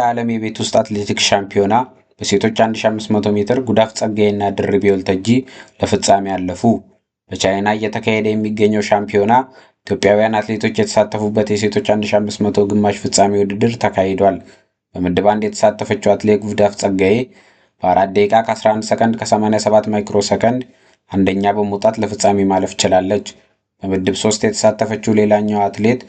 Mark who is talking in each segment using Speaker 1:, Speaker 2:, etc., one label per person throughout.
Speaker 1: የዓለም የቤት ውስጥ አትሌቲክስ ሻምፒዮና በሴቶች 1500 ሜትር ጉዳፍ ጸጋይና ድርቤ ወልተጂ ለፍጻሜ አለፉ። በቻይና እየተካሄደ የሚገኘው ሻምፒዮና ኢትዮጵያውያን አትሌቶች የተሳተፉበት የሴቶች 1500 ግማሽ ፍጻሜ ውድድር ተካሂዷል። በምድብ አንድ የተሳተፈችው አትሌት ጉዳፍ ጸጋዬ በ4 ደቂቃ ከ11 ሰከንድ ከ87 ማይክሮ ሰከንድ አንደኛ በመውጣት ለፍጻሜ ማለፍ ችላለች። በምድብ ሶስት የተሳተፈችው ሌላኛው አትሌት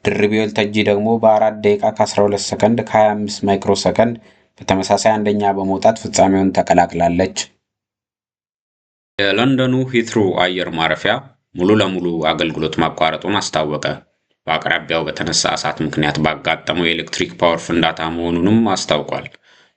Speaker 1: ድርቤ ወልተጂ ደግሞ በ4 ደቂቃ ከ12 ሰከንድ ከ25 ማይክሮ ሰከንድ በተመሳሳይ አንደኛ በመውጣት ፍጻሜውን ተቀላቅላለች።
Speaker 2: የለንደኑ ሂትሩ አየር ማረፊያ ሙሉ ለሙሉ አገልግሎት ማቋረጡን አስታወቀ። በአቅራቢያው በተነሳ እሳት ምክንያት ባጋጠመው የኤሌክትሪክ power ፍንዳታ መሆኑንም አስታውቋል።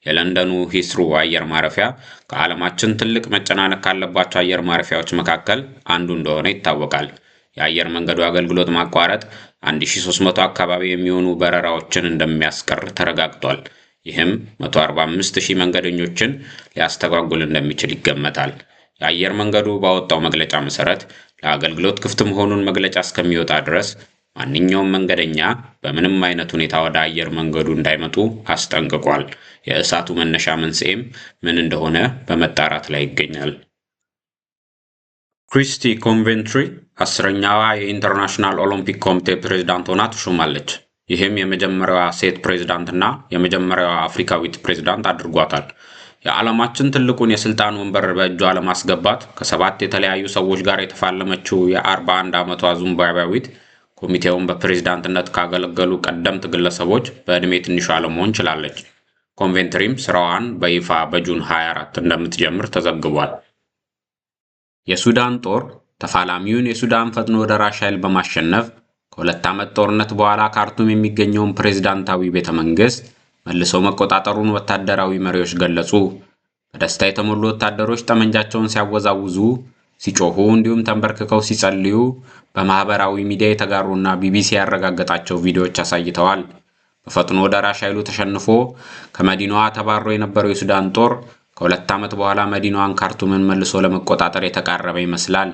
Speaker 2: የለንደኑ ሂትሩ አየር ማረፊያ ከዓለማችን ትልቅ መጨናነቅ ካለባቸው አየር ማረፊያዎች መካከል አንዱ እንደሆነ ይታወቃል። የአየር መንገዱ አገልግሎት ማቋረጥ 1300 አካባቢ የሚሆኑ በረራዎችን እንደሚያስቀር ተረጋግጧል። ይህም 145,000 መንገደኞችን ሊያስተጓጉል እንደሚችል ይገመታል። የአየር መንገዱ ባወጣው መግለጫ መሰረት ለአገልግሎት ክፍት መሆኑን መግለጫ እስከሚወጣ ድረስ ማንኛውም መንገደኛ በምንም አይነት ሁኔታ ወደ አየር መንገዱ እንዳይመጡ አስጠንቅቋል። የእሳቱ መነሻ መንስኤም ምን እንደሆነ በመጣራት ላይ ይገኛል። ክሪስቲ ኮንቬንትሪ 10ኛዋ የኢንተርናሽናል ኦሎምፒክ ኮሚቴ ፕሬዝዳንት ሆና ተሾማለች። ይህም የመጀመሪያዋ ሴት ፕሬዝዳንትና የመጀመሪያዋ አፍሪካዊት ፕሬዝዳንት አድርጓታል። የዓለማችን ትልቁን የስልጣን ወንበር በእጇ ለማስገባት ከሰባት የተለያዩ ሰዎች ጋር የተፋለመችው የ41 ዓመቷ ዚምባብዌያዊት ኮሚቴውን በፕሬዝዳንትነት ካገለገሉ ቀደምት ግለሰቦች በዕድሜ ትንሿ ለመሆን ችላለች። ኮንቬንትሪም ስራዋን በይፋ በ June 24 እንደምትጀምር ተዘግቧል። የሱዳን ጦር ተፋላሚውን የሱዳን ፈጥኖ ደራሽ ኃይል በማሸነፍ ከ2 ዓመት ጦርነት በኋላ ካርቱም የሚገኘውን ፕሬዝዳንታዊ ቤተ መንግስት መልሶ መቆጣጠሩን ወታደራዊ መሪዎች ገለጹ። በደስታ የተሞሉ ወታደሮች ጠመንጃቸውን ሲያወዛውዙ፣ ሲጮሁ እንዲሁም ተንበርክከው ሲጸልዩ በማህበራዊ ሚዲያ የተጋሩና ቢቢሲ ያረጋገጣቸው ቪዲዮዎች አሳይተዋል። በፈጥኖ ደራሽ ኃይሉ ተሸንፎ ከመዲናዋ ተባሮ የነበረው የሱዳን ጦር ከ2 ዓመት በኋላ መዲናዋን ካርቱምን መልሶ ለመቆጣጠር የተቃረበ ይመስላል።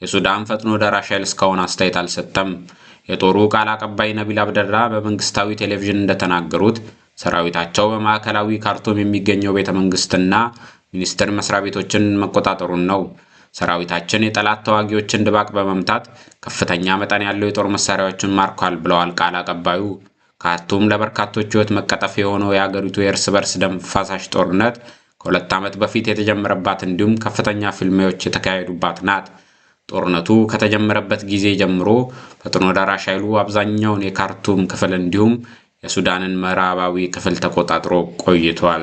Speaker 2: የሱዳን ፈጥኖ ደራሽ ኃይል እስካሁን አስተያየት አልሰጠም። የጦሩ ቃል አቀባይ ነቢል አብደላ በመንግስታዊ ቴሌቪዥን እንደተናገሩት ሰራዊታቸው በማዕከላዊ ካርቱም የሚገኘው ቤተ መንግስትና ሚኒስቴር መስሪያ ቤቶችን መቆጣጠሩን ነው። ሰራዊታችን የጠላት ተዋጊዎችን ድባቅ በመምታት ከፍተኛ መጠን ያለው የጦር መሳሪያዎችን ማርኳል ብለዋል ቃል አቀባዩ። ካርቱም ለበርካቶች ሕይወት መቀጠፍ የሆነው የአገሪቱ የእርስ በርስ ደም አፋሳሽ ጦርነት ከ2 ዓመት በፊት የተጀመረባት እንዲሁም ከፍተኛ ፍልሚያዎች የተካሄዱባት ናት። ጦርነቱ ከተጀመረበት ጊዜ ጀምሮ ፈጥኖ ደራሽ ኃይሉ አብዛኛውን የካርቱም ክፍል እንዲሁም የሱዳንን ምዕራባዊ ክፍል ተቆጣጥሮ ቆይቷል።